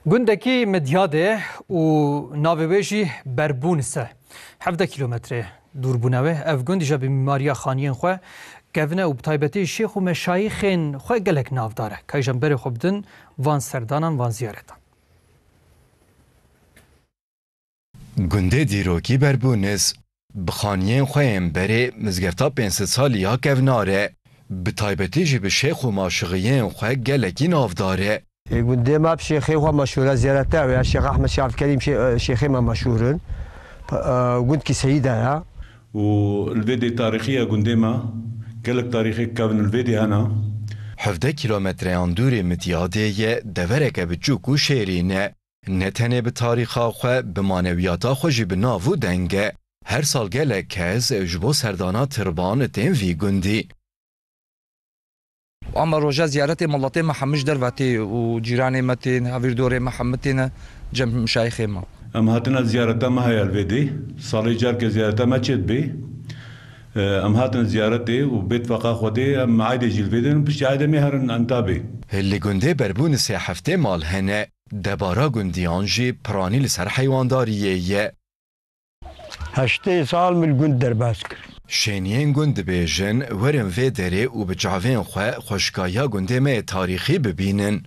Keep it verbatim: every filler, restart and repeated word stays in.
Gundekî Midyadê û navê wê jî Berbûnis e. Hevdeh kîlometre dûr bûne wê. Ev gund îja bi mîmariya xaniyên xwe kevin e û bi taybetî şêx û meşayîxên xwe gelek navdar e. Ka îja berê xwe bidin van serdanan, van ziyaretan. Gundê dîrokî Berbûnis, bi xaniyên xwe yên berê mizgefta pênc sed salî ya kevnar e. Bi taybetî jî bi şêx û maşixiyên xwe gelekî navdar e. Ê gundê me bi şêxê xwe meşhûr e, ziyarete ew ya Şêx Ehmed Şêx Abdulkerîm şê-, şêxê me meşhûr in. P-, e, gundkî seyîd e ya. Û li vê dê tarîxî ye gundê me. Gelek tarîxê kevin li vê dê hene. Hevdeh kîlometreyan dûrê Midyadê ye, devereke biçûk û şêrîn e. Ne tenê bi tarîxa xwe, bi manewiyata xwe jî bi nav û deng e. Her sal gelek kes ji bo serdana tirban tên vî gundî. Ama roja ziyaretê miletê me hemû ji derve tê û cîranê me tên, hevîrdorê me hemû têne cem şayixê me. Em hatine ziyareta me heye li vê dê. Salê carke ziyareta me çê dibê. Em hatin ziyaretê û bêtfaqa Xwedê em eydê jî li vê dê in, piştî eydê em ê herin Entabê. Li gundê Berbûnisê heftê mal hene. Debara gundiyan jî piranî li ser heywandariyê ye. Heştê sal min li gund derbas kir. Şêniyên gund dibêjin, werin vê derê û bi çavên xwe xweşikayiya gundê me yê tarîxî bibînin.